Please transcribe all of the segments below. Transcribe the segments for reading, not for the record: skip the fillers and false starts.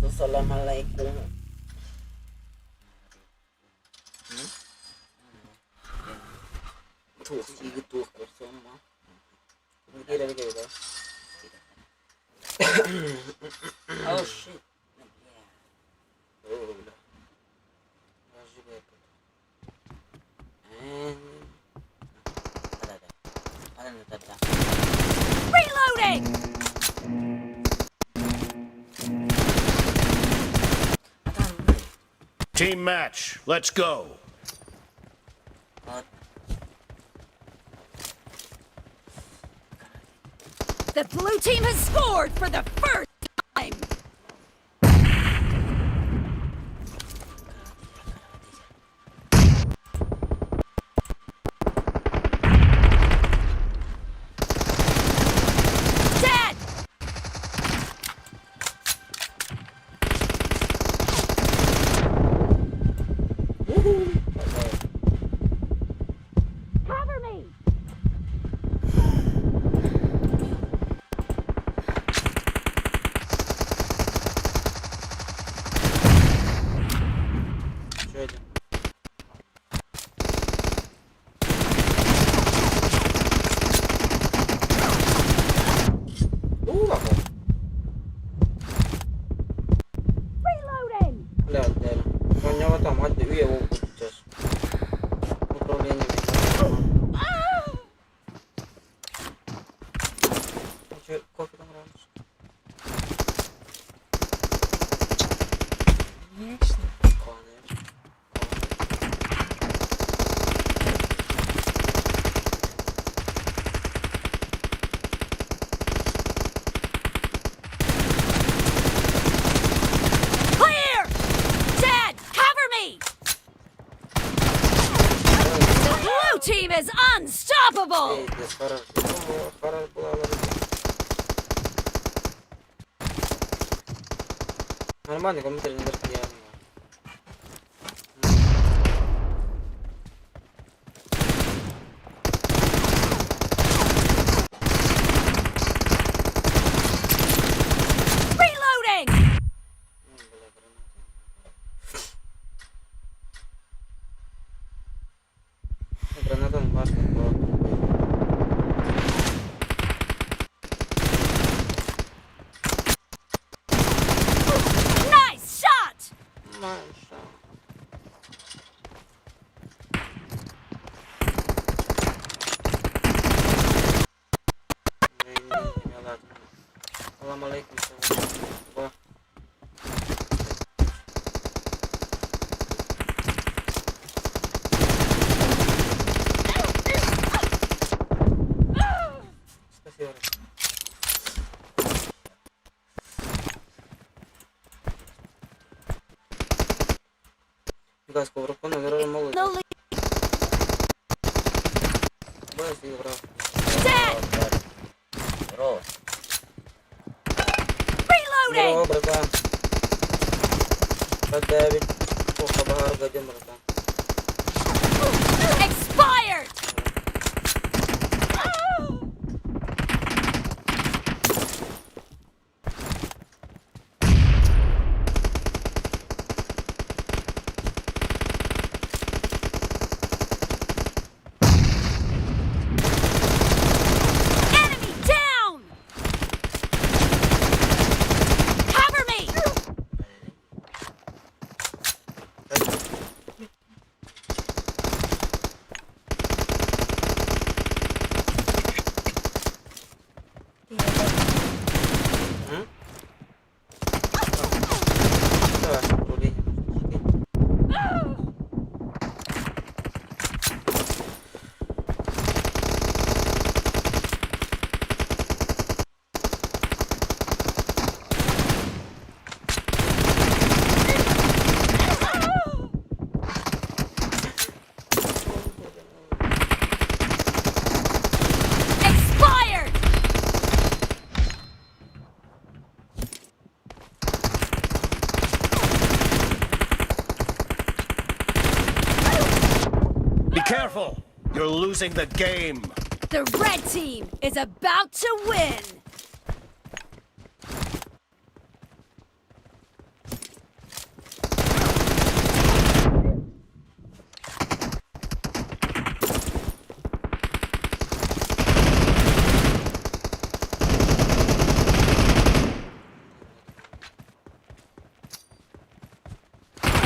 Assalamualaikum. Oh shit. Reloading! Team match, let's go. The blue team has scored for the first time! Dead! Cover me! Reloading! Clear! Dead! Cover me! The blue team is unstoppable! Reloading! Nice shot! Dead! Здорово. Reloading! Expired! Enemy down! Cover me! Be careful! You're losing the game. The red team is about to win.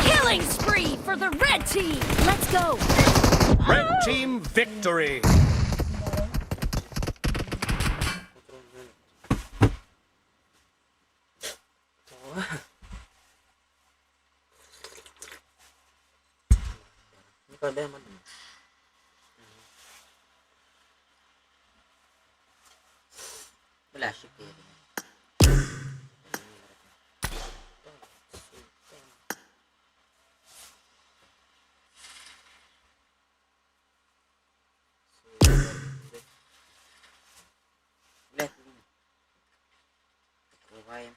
Killing spree for the red team. Let's go. Red team victory. Wala siya pera. Wala, sige na. Открываем.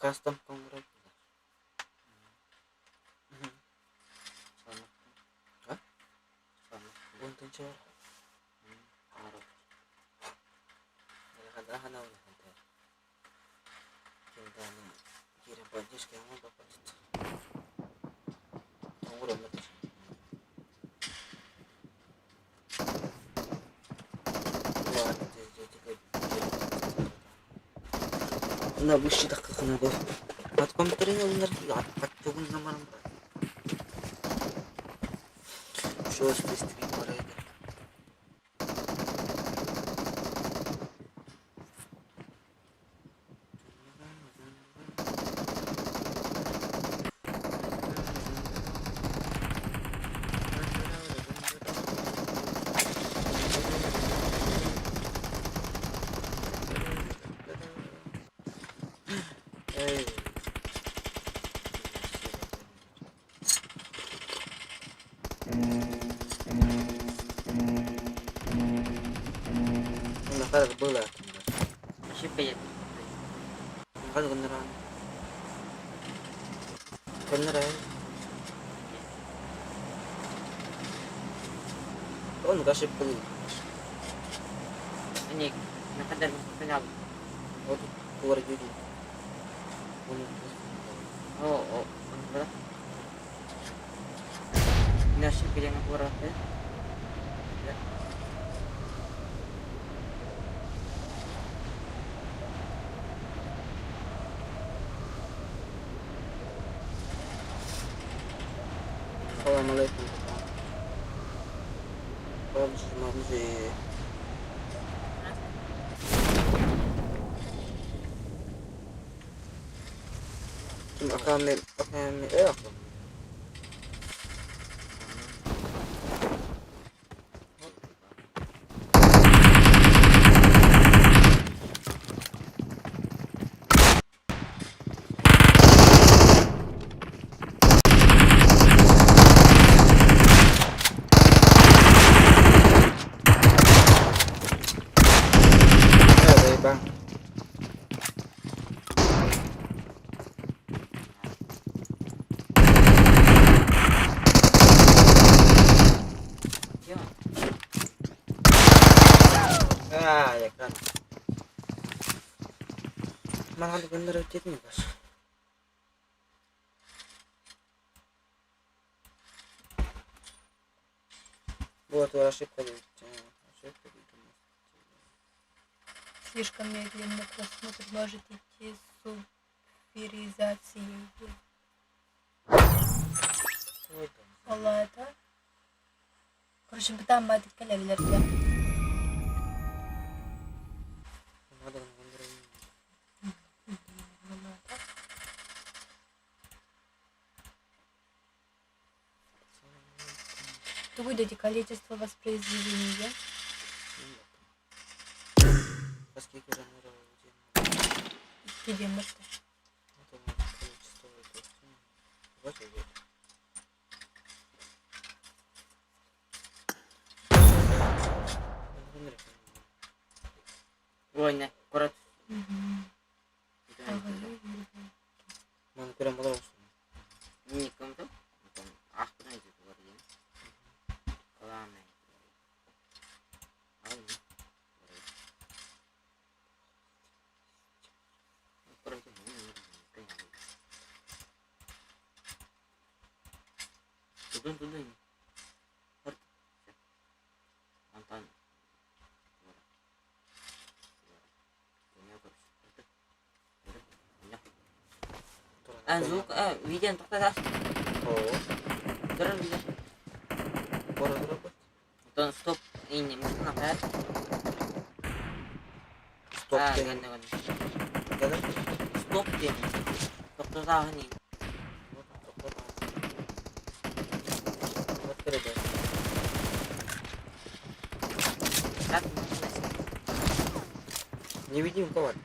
Custom kong Sana. Ha? Sana. Buntin siya. Araw. Siyempre, ano eh, nakadal sa pinag. Oo, oo. Ano ba? Nasa pila ng oras eh. Yun. Слишком медленно просмотр может идти с суперизацией. Vallahi da. Короче, бытаан кэлэбилэргэ. Тугуй да ити количество воспроизведения? Икки диэн барда. Война, курат. Маны көрөн болор Никому Звук, видео тоқтатасың. Турар видео. Онтон стоп инне мустун аппарат. Стоп А, диэн. гэннэ гэннэ. Стоп диэн. Тохтотааһын ин. Чат Невидимка бар.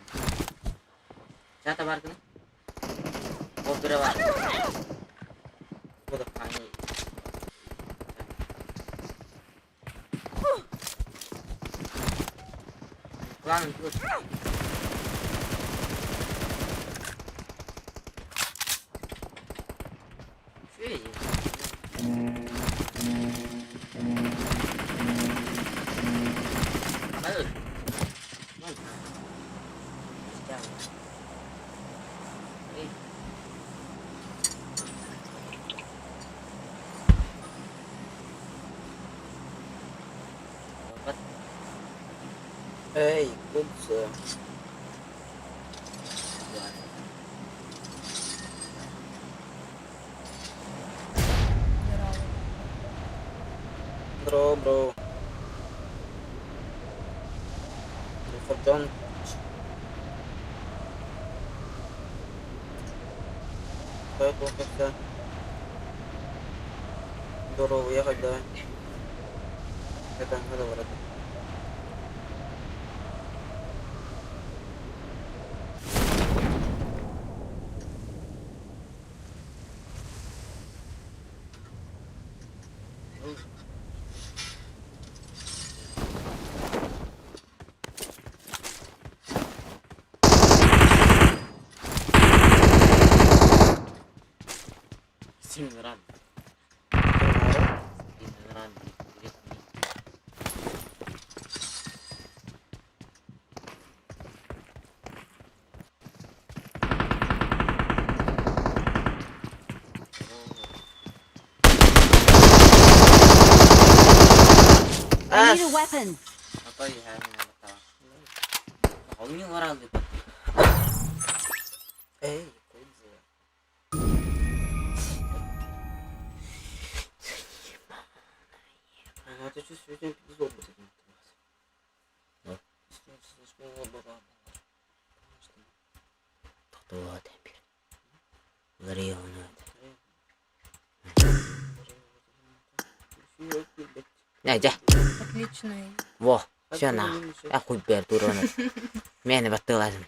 Чата бар гына. Ол бирэ бар. Бу да. Ани. Планым тут. Şu Hayır. Эй. Вот. Эй, кудзе. Здорово. Бро, бро. Фордон. Как Здорово, ехать давай. Это надо брать. Симран. Симран. I need a weapon. Apa ya Hầu ra được. Эй, кудзе. Ну, это чувствую, эпизод будет. Нэ, дьэ. Отличный. Во, все на. Я хуй бэр туруну. Мени баттылазым.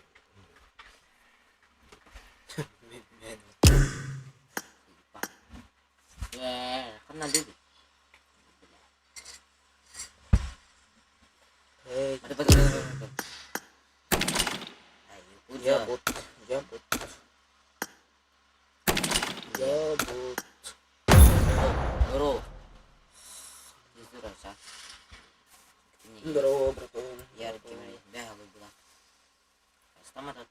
Э, ханна диди. Эй, Бады бады бады бады. Ай, я куда? бот, я бот. Я бот. Здорово. Здорово, са. Здорово, братан. Яркий, бегал была. Стамата.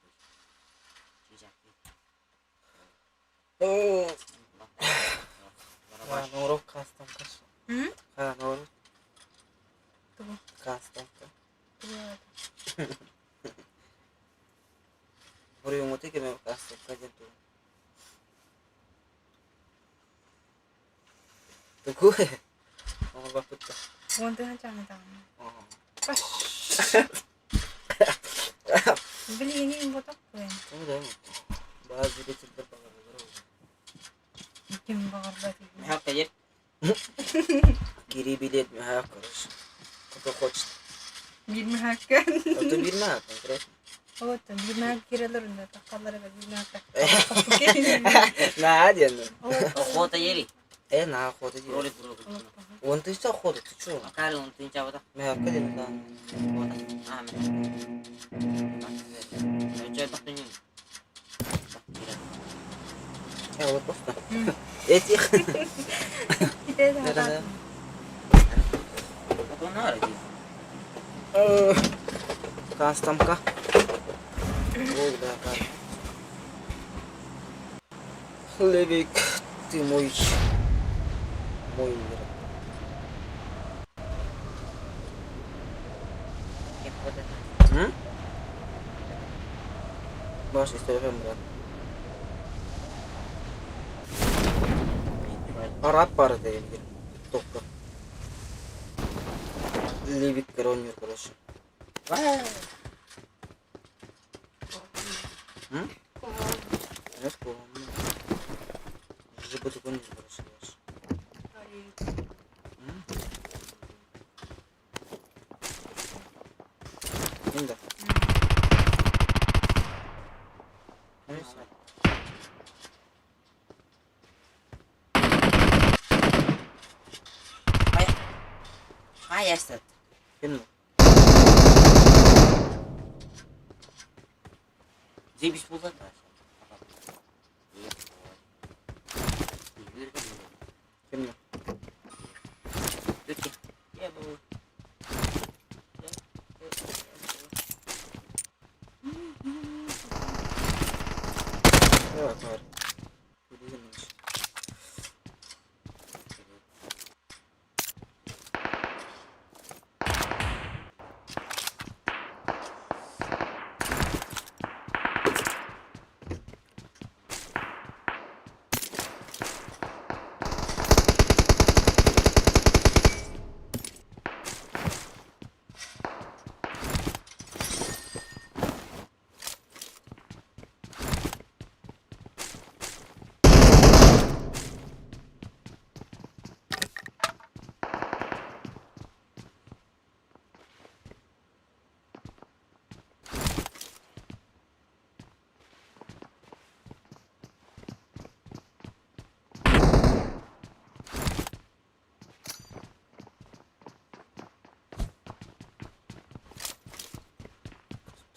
О, Норов кастом каш. М? Ха, Норов Тугу? кастом. Тугу это? Буруйуҥҥутуй кэмэ кастомка диэн тугу. Тугу оҥорбоппут да. Уон тыһыынча даҕаны. Оо. Блин, вот такой. Тоҕо да баар двигательдэр баҕараллар Ким баҕарбат. Хапка Киирии билиэт мөһөөх короче. Кто хочет. Биир мөһөөккө. Это биир мөһөөк конкретно. Оттон биир мөһөөк киирэлэр онно таххаллар эбэ биир мөһөөккө. Наа диэн. Охота ери. Э, на охота диэн. Ролик ролик. Он тысяча охота, ты чё? Акаары он тыынча бата. Мөһөөккө диэн да. Охота. Аа, мөһөөк. Өчө тахтыньын. Э, вот просто. Этих. Ите Кастомка. Ой, да, да. Хлебик, ты мой. Мой мир. М? Можешь историю брат. Араб бары деген токка. Левик Кронер, короче. М? Жибы короче, М? Да. Хайа Ким? Заебись булда да. Ким? Evet var.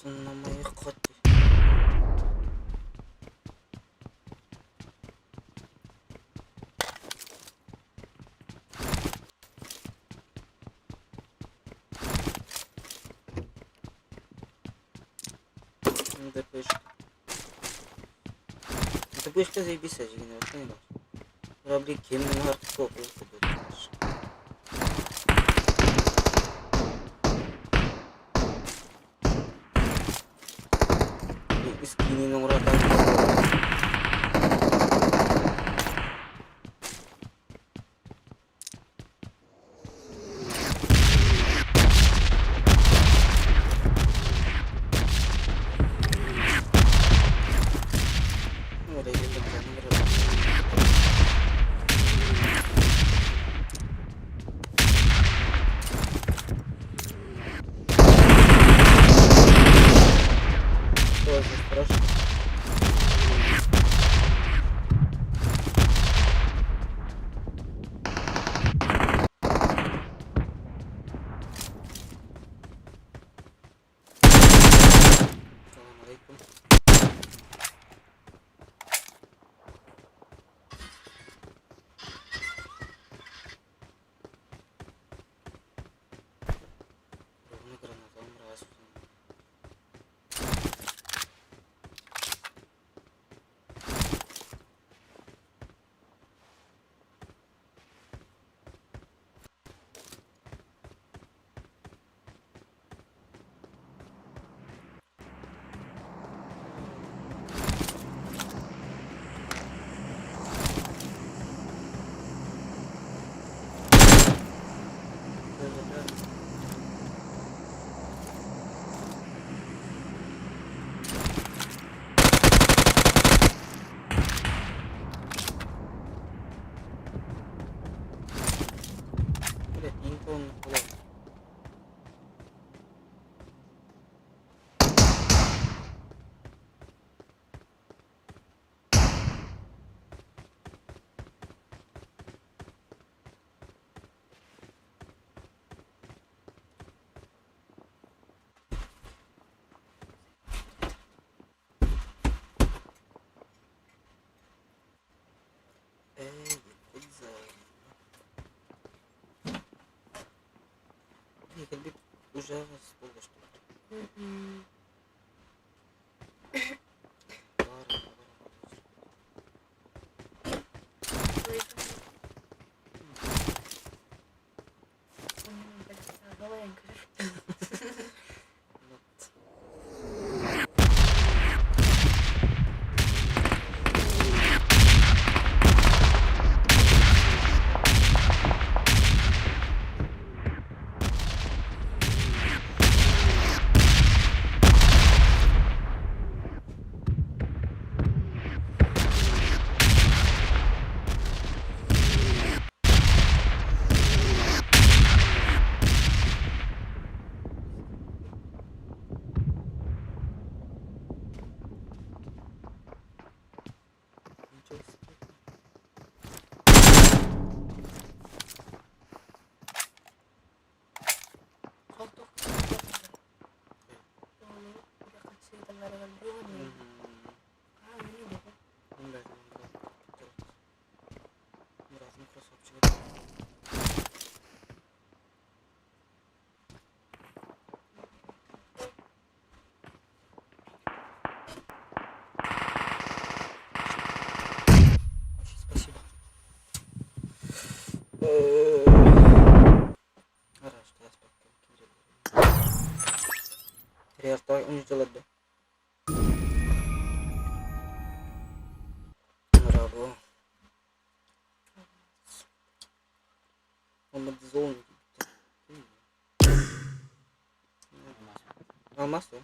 На моей хате. ДПшка. ДПшка заебись, ажигин, вот Корабли кемнің артық көп. Скинин уратан. Ужас булгушту. Спасибо. Алмаз да?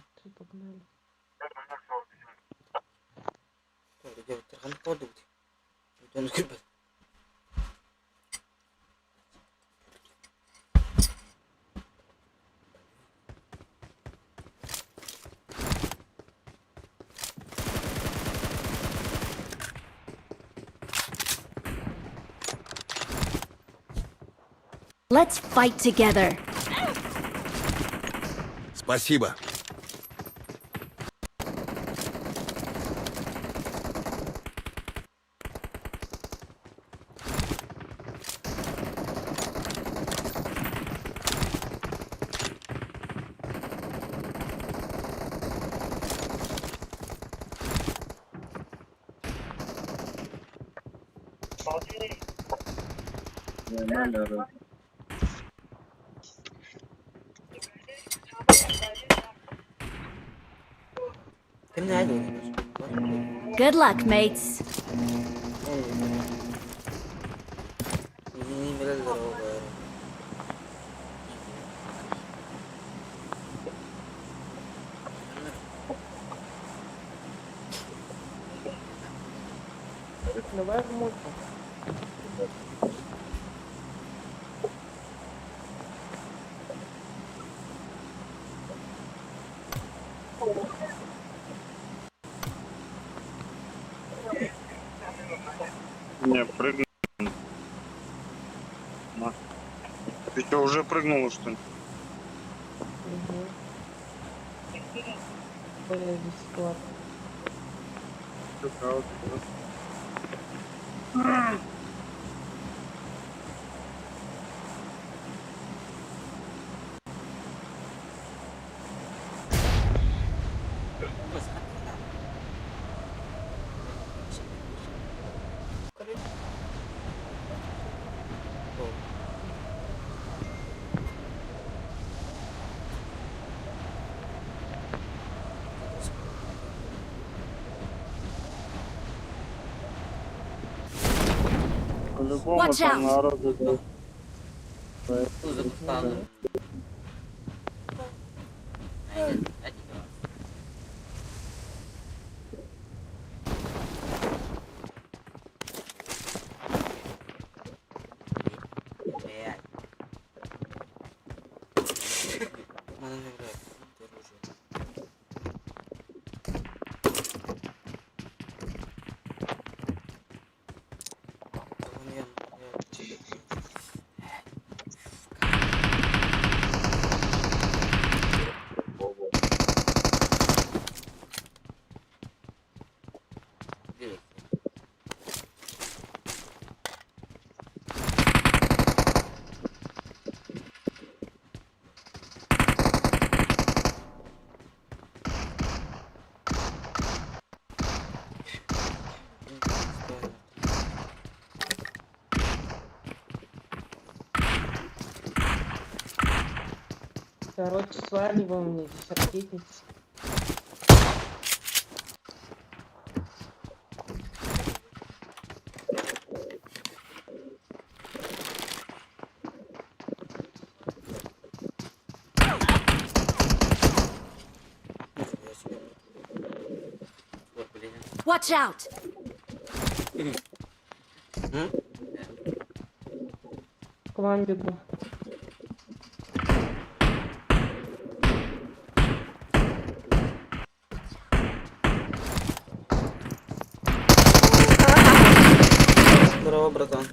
Let's fight together. Спасибо. Good luck, mates. Давай в мойку. Не, прыгнул. На. Ты что, уже прыгнула, что ли? Угу. Блин, бесплатно. По-любому Watch там out. народу, да. Короче, сваливаем мне здесь ракетница. Нихуя себе. Вот, блин. Watch out! М? К вам бегу. Здорово, братан.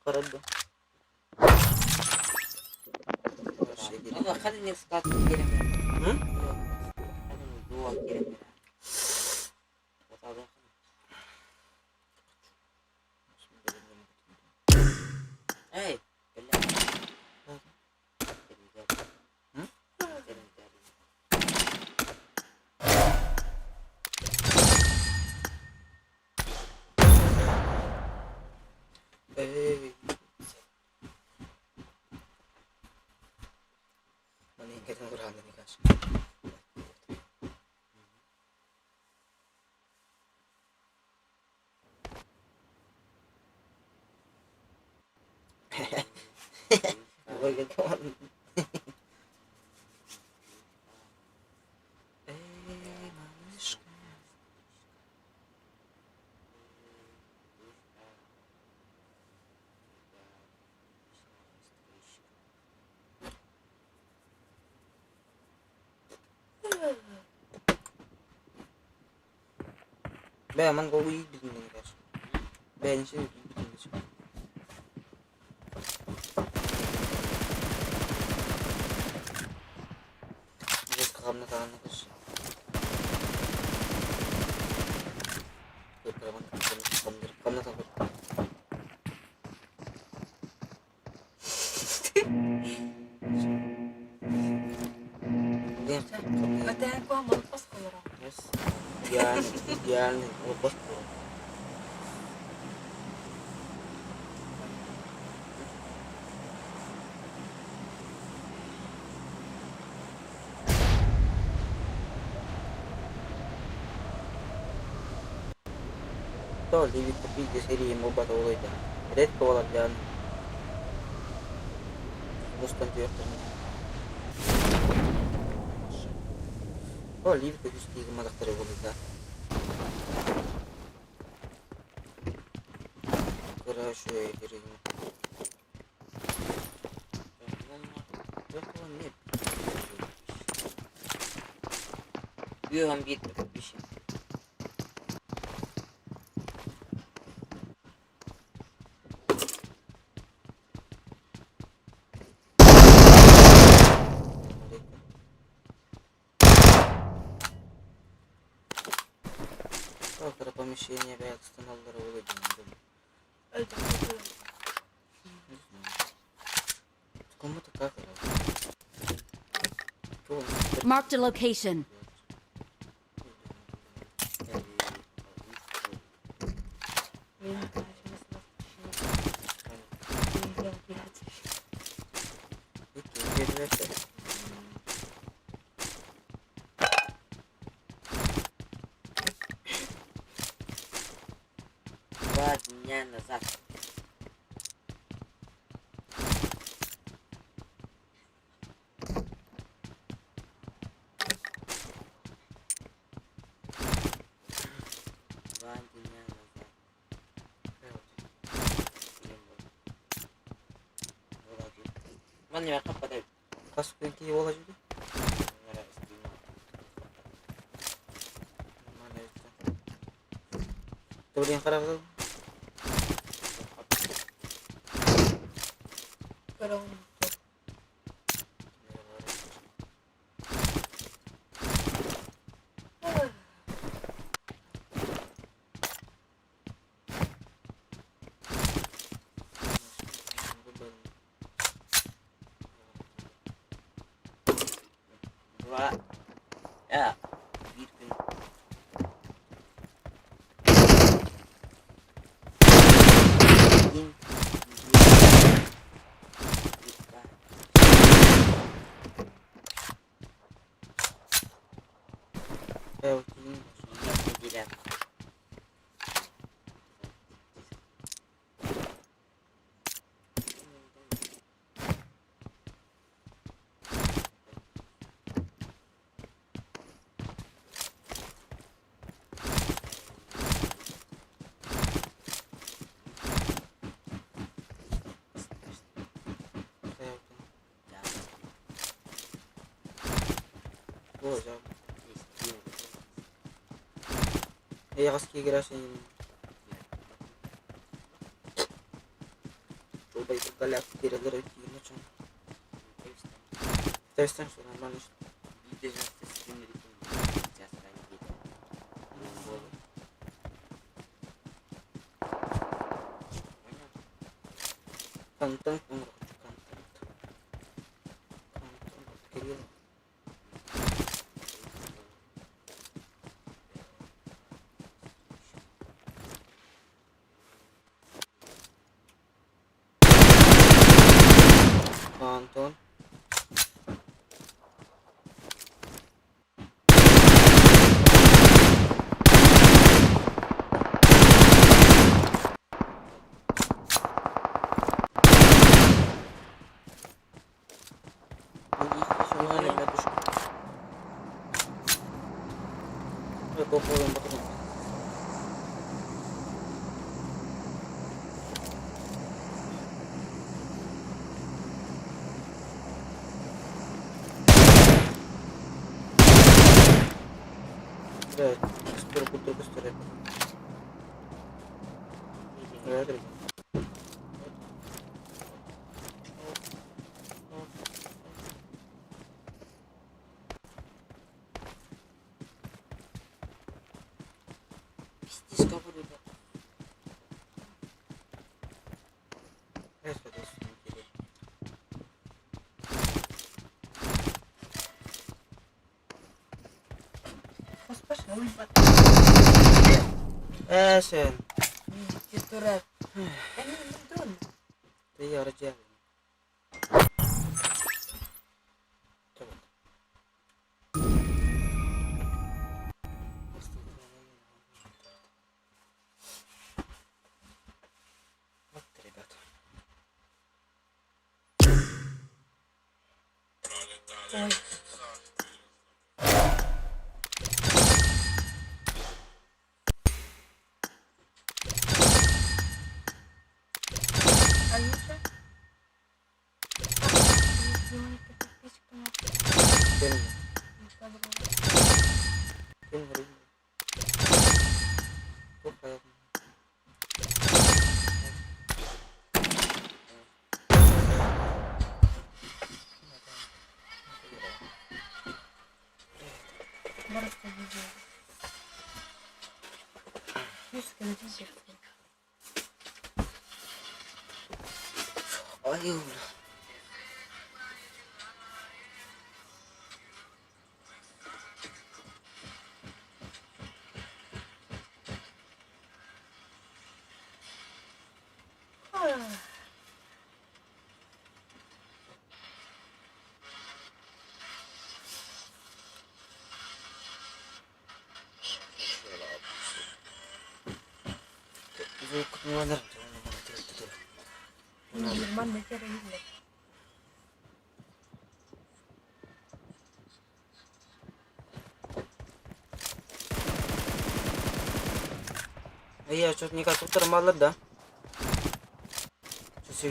Карада. والله خليني اسقاط كثير М? خليني جوا كثير اي بالله. М? Эй. Маленькая урана не кажется. Эй, малышка. Бля, монгол уебит меня, кажется. Бля, не уебит меня. Жестко комната. Блин, Бэтэн куа молотос колоро. Идеальный, идеальный. Вот, вот. То Ливик купить серии моба толойда. Редко валадян. Мустан О, Ливик купить мадақтары болды. Короче, деревню. Бьем бит подписчик. Завтра помещение опять останавливали. Öldüm. Не знаю. Кому-то как Marked a location. Два дня назад. Два дня назад. Манна хаппата. Хас күн кии буола дьүдэ? Тоблин харабыл. Көрөҕүн. Два. А, bir gün. Эйэҕэс киигирэ синньин Контент контент. Контент. Антон. Ээ, sen. Турар. Вот, ребята. Ой. Алиса? Ayy. Я что-то никак утырмалар да. Что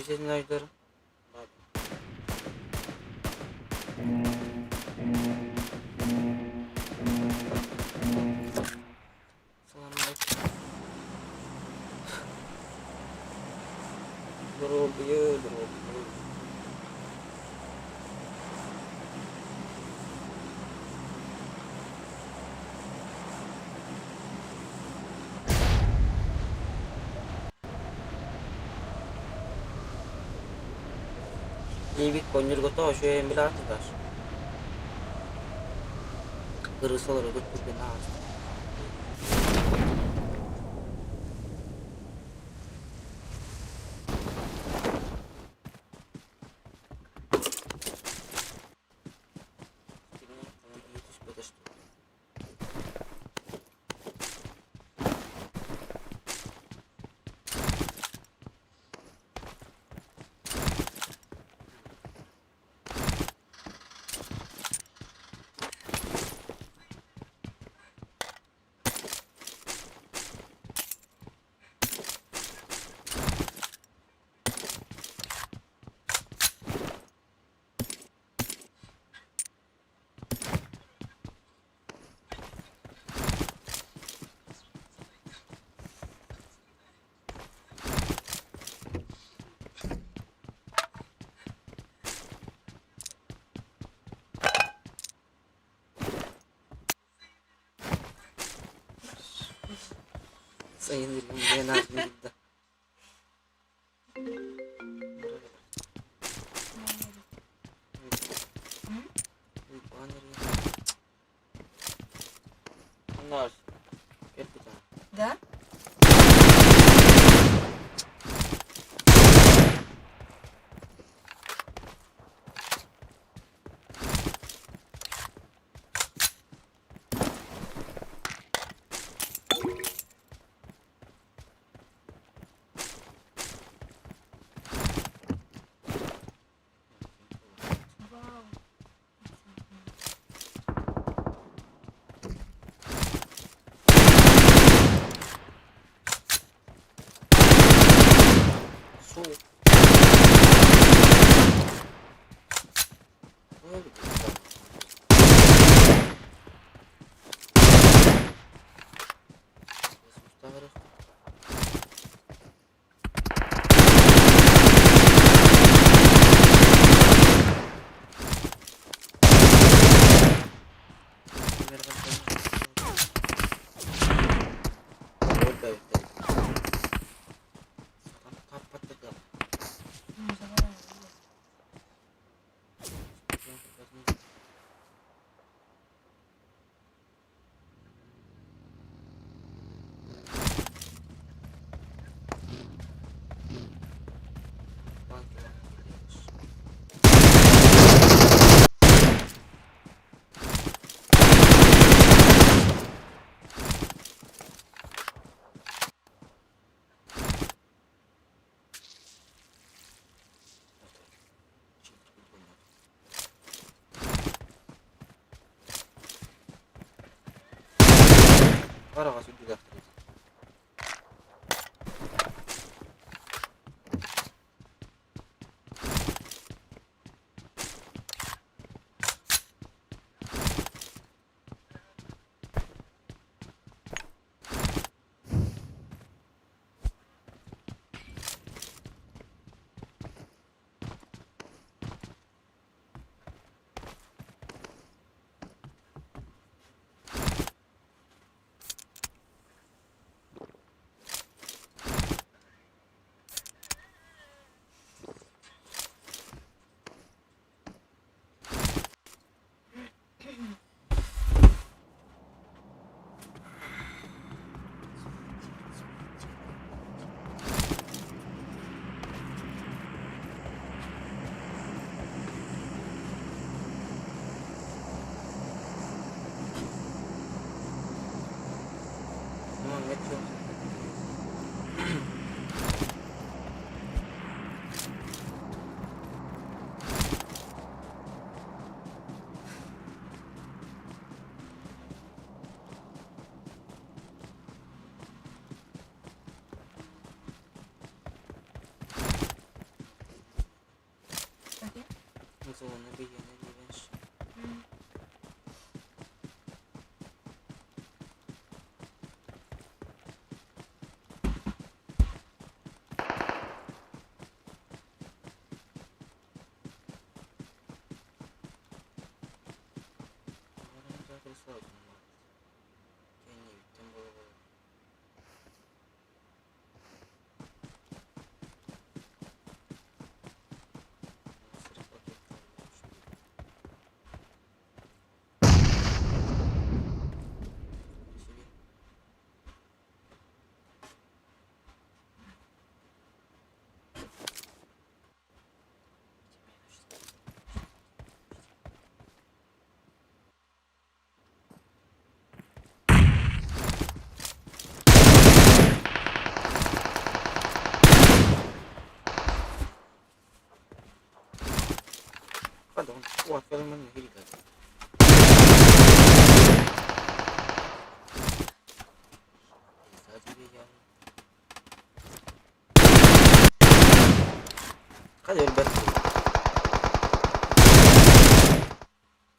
Лейбит коннюргото ошуен билатыгар. Кырысалар өтүрген ааста. Сайын диэн аатын да. Да? Вау. Суох. Араҕас үрдүгэр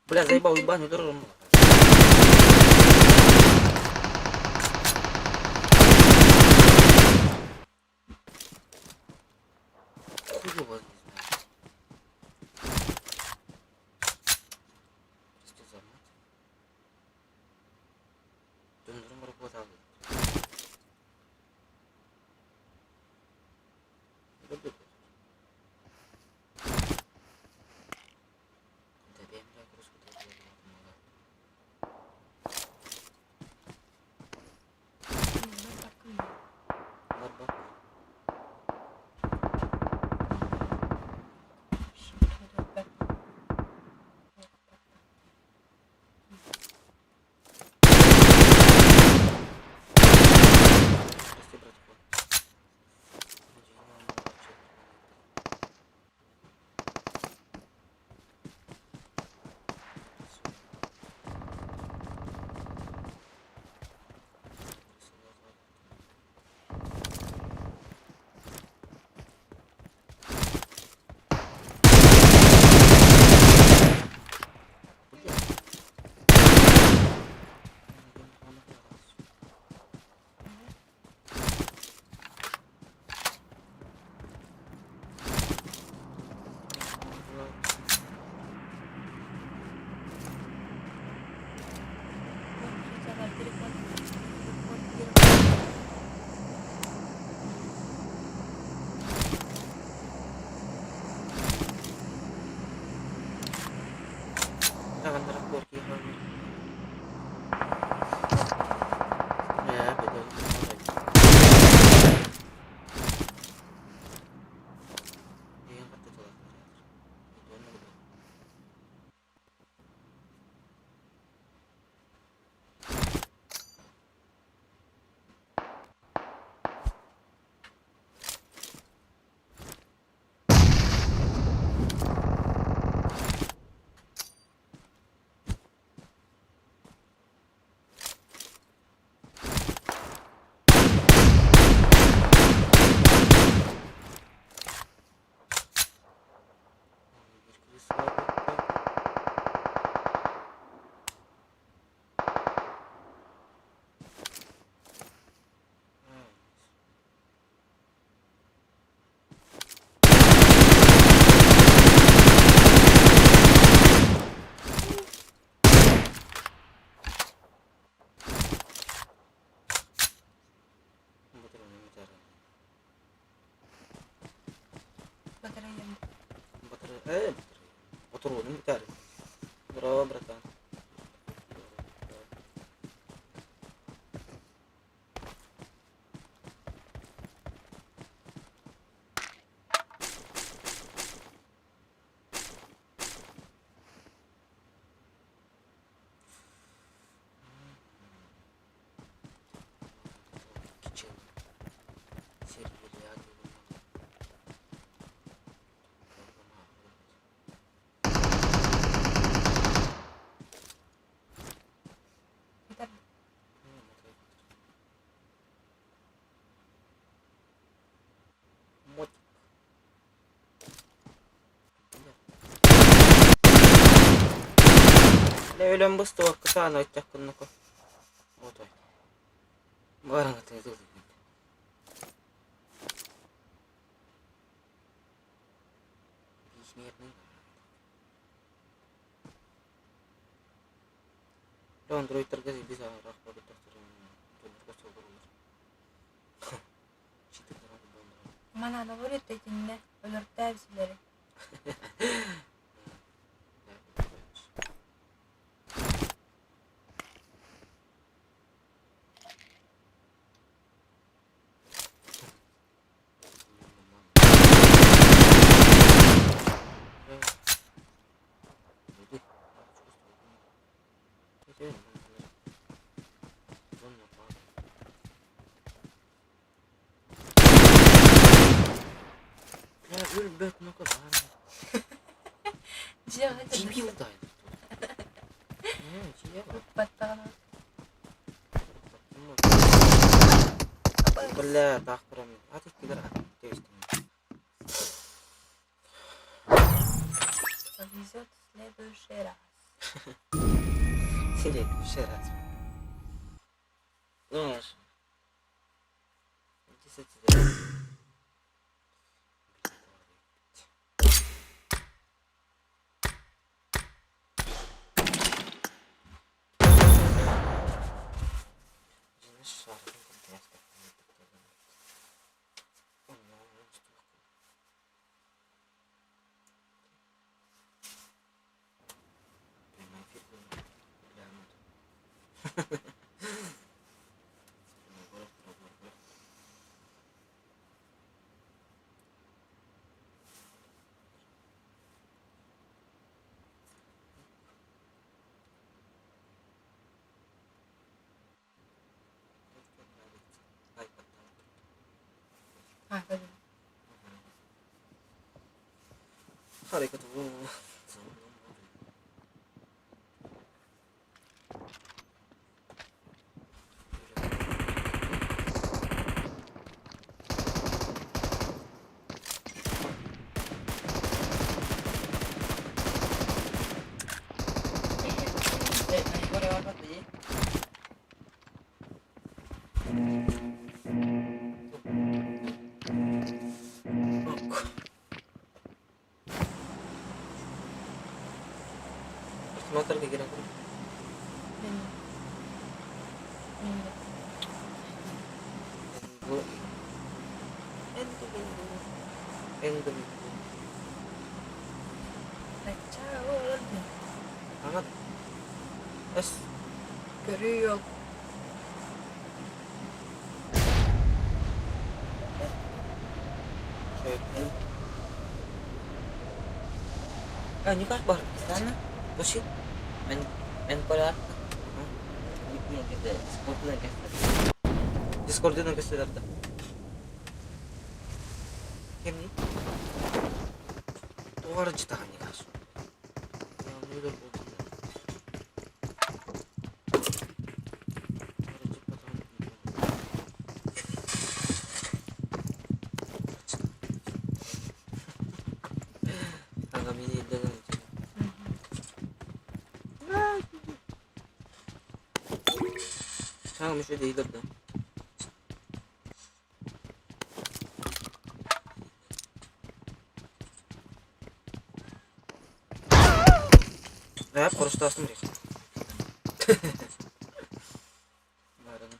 Бля, заебал ебаный дружу. Хуй его не знаю. Что за мат? Донорум работал. Ээ, Отуруунум бүтээр. Браво, братан. Бүтэр. Мотик. Лэ өлөн быстыбакка сааны ыччаккыннако. Отой. Бараҥатын ытыллыбыт. Бисмертный. Андроидтарга биз араах Манана бар итиннэ өлөртөө бисилэри. Өлбөт ну-ка баар. Дьиэҕэ Дебил дай. Баттаҕына. Бля, таах туран. Ат иккилэр ат тэбистим. Повезет в следующий раз. Следующий раз. Знаешь, десять. А, көрдүм. Көрүү yok. Никак бар, sana. Bullshit. Мен мен kolar. Discord'dan gösterdi. Кемни? Туғары жытаған никаш. Шағым еще дейдірді. Э, құрыштасын бір. Бараны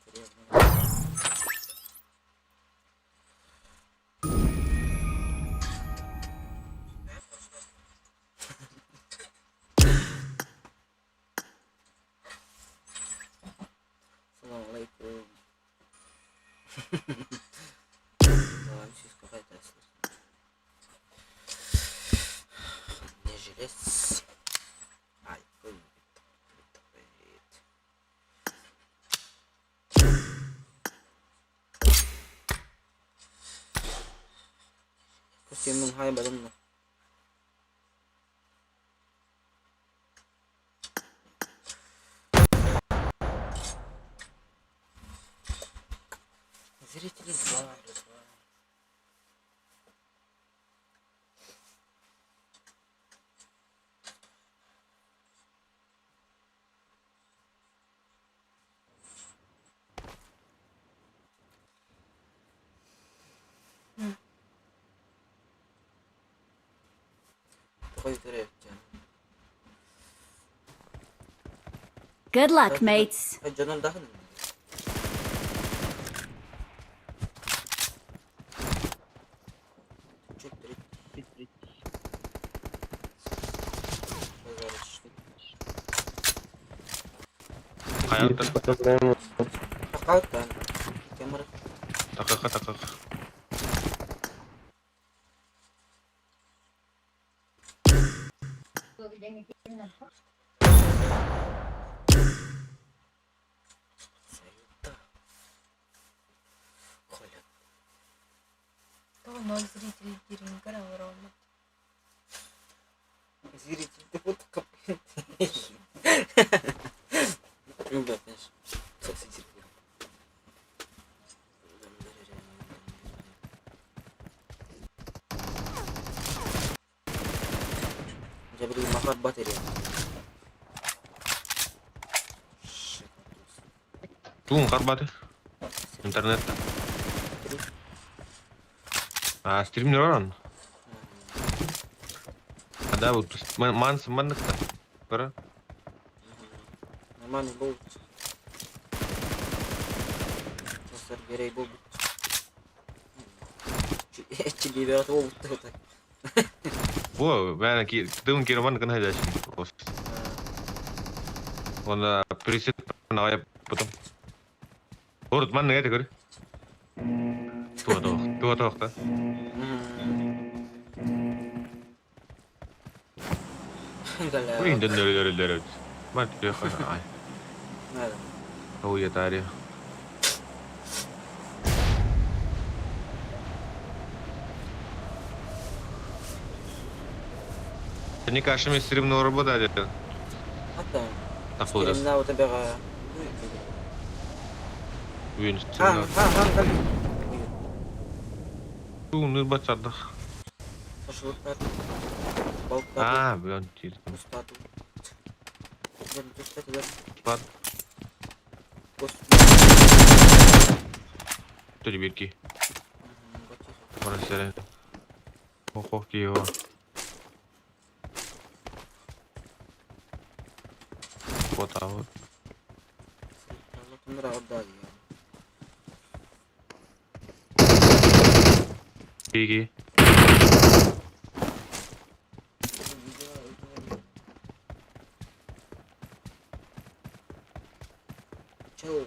Не желез. Ай, Костюмун хайбадым да. Зрители два, два. Good luck, mates. Дьонун даһын. Хайаттан. Такалттан. Камера. Такака такака. Тоҕо ноль зрителей диирин көрө олороммут. Зритель ты вот капец. Ну да, конечно. Дьэ билигин махарбат эриэн. Тугун харбаты? Интернет. А стримнер орон? А да, вот манс манныкта. Бара. Нормальный болт. Достар берей болбут. Чили болбут так. Во, бәна ки тыгын кире маннык гына просто. Онда присед нагая потом. Орут маннык эти көр. Туа тоқ, туа тоқ та. Ой, дөннөрө дөрө. Мат ай. Ой, тари. Не кашами стримного работа деді. Hatta Тақылдас. стримна у тебя. Үйін Хан, стримного. хан, хан, хан. Туун батсардах. Шашлыктар. Балыктар. А, блин, тир. Устату. Бар. Господи. Туди бирки. Бара сәрен. Ох, кио. Вот, а вот. Беги. Чел.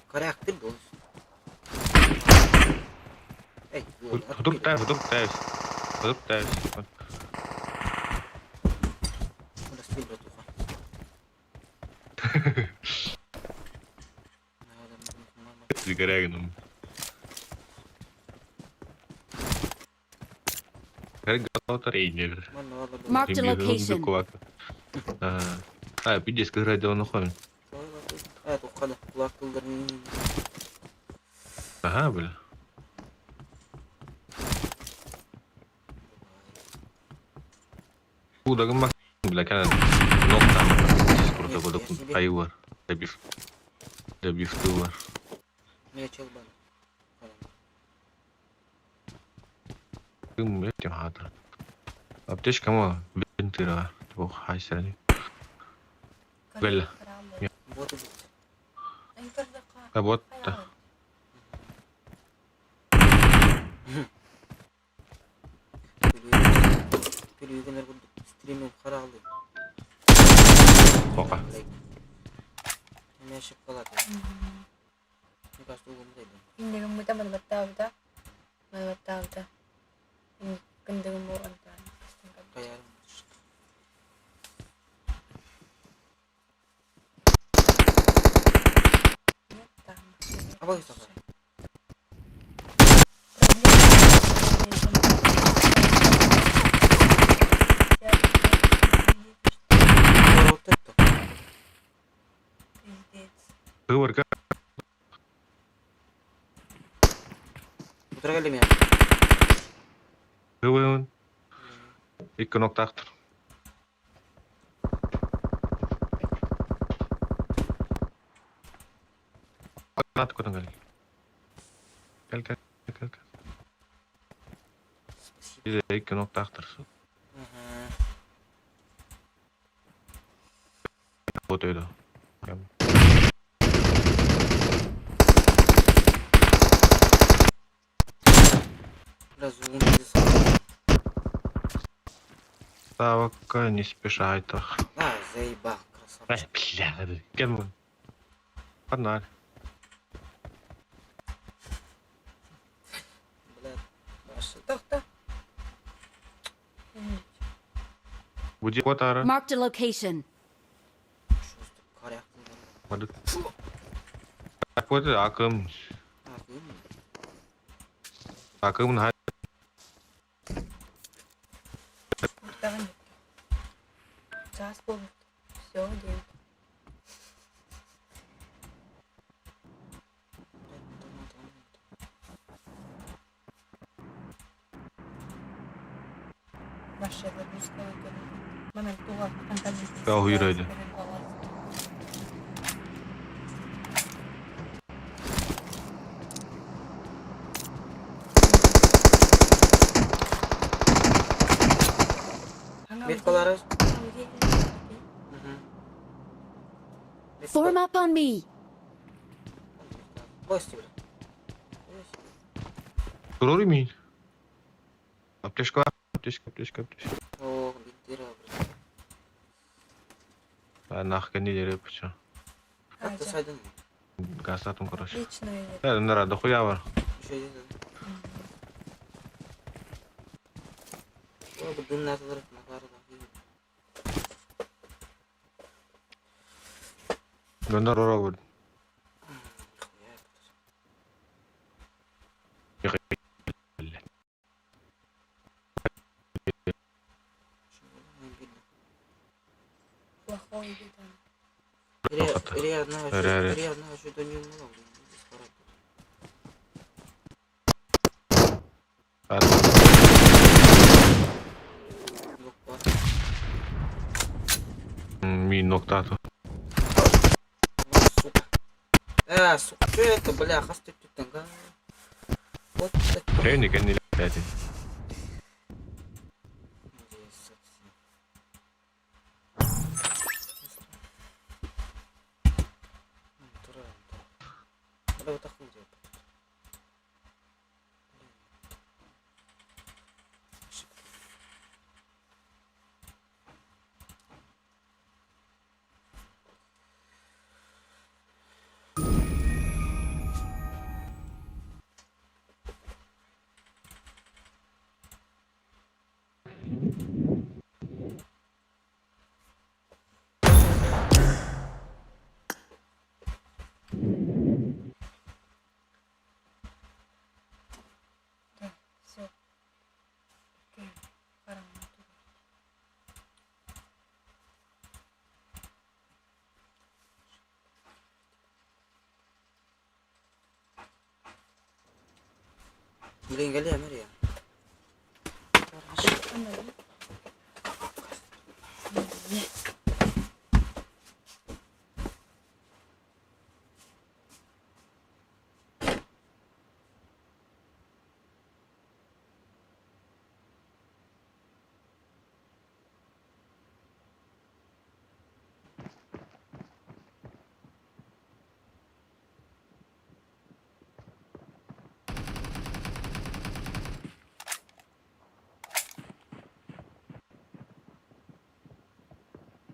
Характер был. Эй, Вдруг тайв, вдруг тайв. Вдруг тайв. Расти, братуха. Зигорягином. Трейнер. Marked a location. А, пиздец, как играть давно хон. Ага, бля. Куда бля, кана нок там. Круто, куда айвар. Добив. Добив тылар. Меня чел бан. Кым этим хатыр. Аптечка мо бентыра. Ох, хайсерни. Белла. Вот и Работа. Стримим харалы. Пока. Эмиэ ошибкалаата. Мне кажется, угум дойдум. Иннигиммыта манабаттаабыта. Манабаттаабыта. Кындыгым антан. Каярым. Абай саха. Вот это. Пиздец. Выборка. Утра кэллим я. Выборын. Икки ноктаахтар. Наат көтөн кэл. Кэл кэл кэл кэл. Спасибо. Икки ноктаахтар. Ага. Вот это. Бля, звугун пиздец. Ставка не спешайтах. А, заебал, красавчик. Бля, кем? Погнали. Бля, ваша. Тохто. Буди котара. Marked a location. Чувство коряк. Вот акым. А, ты умный. Акым на. Давай. Час был. Все, девять. Машина русская. Манан туға Да, уйрайды. Меткалары. Угу. Form up on me. Кости, бля. Турор мин. Аптечка, аптечка, аптечка, аптечка. О, бинтира, бля. А нахуй не дерев почему. Как ты сайдың? Гасатым, короче. Отлично. Э, нара, дохуя бар. Еще один. О, бу дым нәрселер, накары да. Гонор ора бар. Хуя. Плохой видан. Ре- Ре одна что-то не умела, блин. Здесь пора. Блок бар. Мин ноктату. Вот, сука. Сука, что это, бля, хас ты тут Вот так. Тренинг не блядь. Бля, вот так хуй делать. Да, все. Окей. Харам. Блин, Галя, Мария. Ана,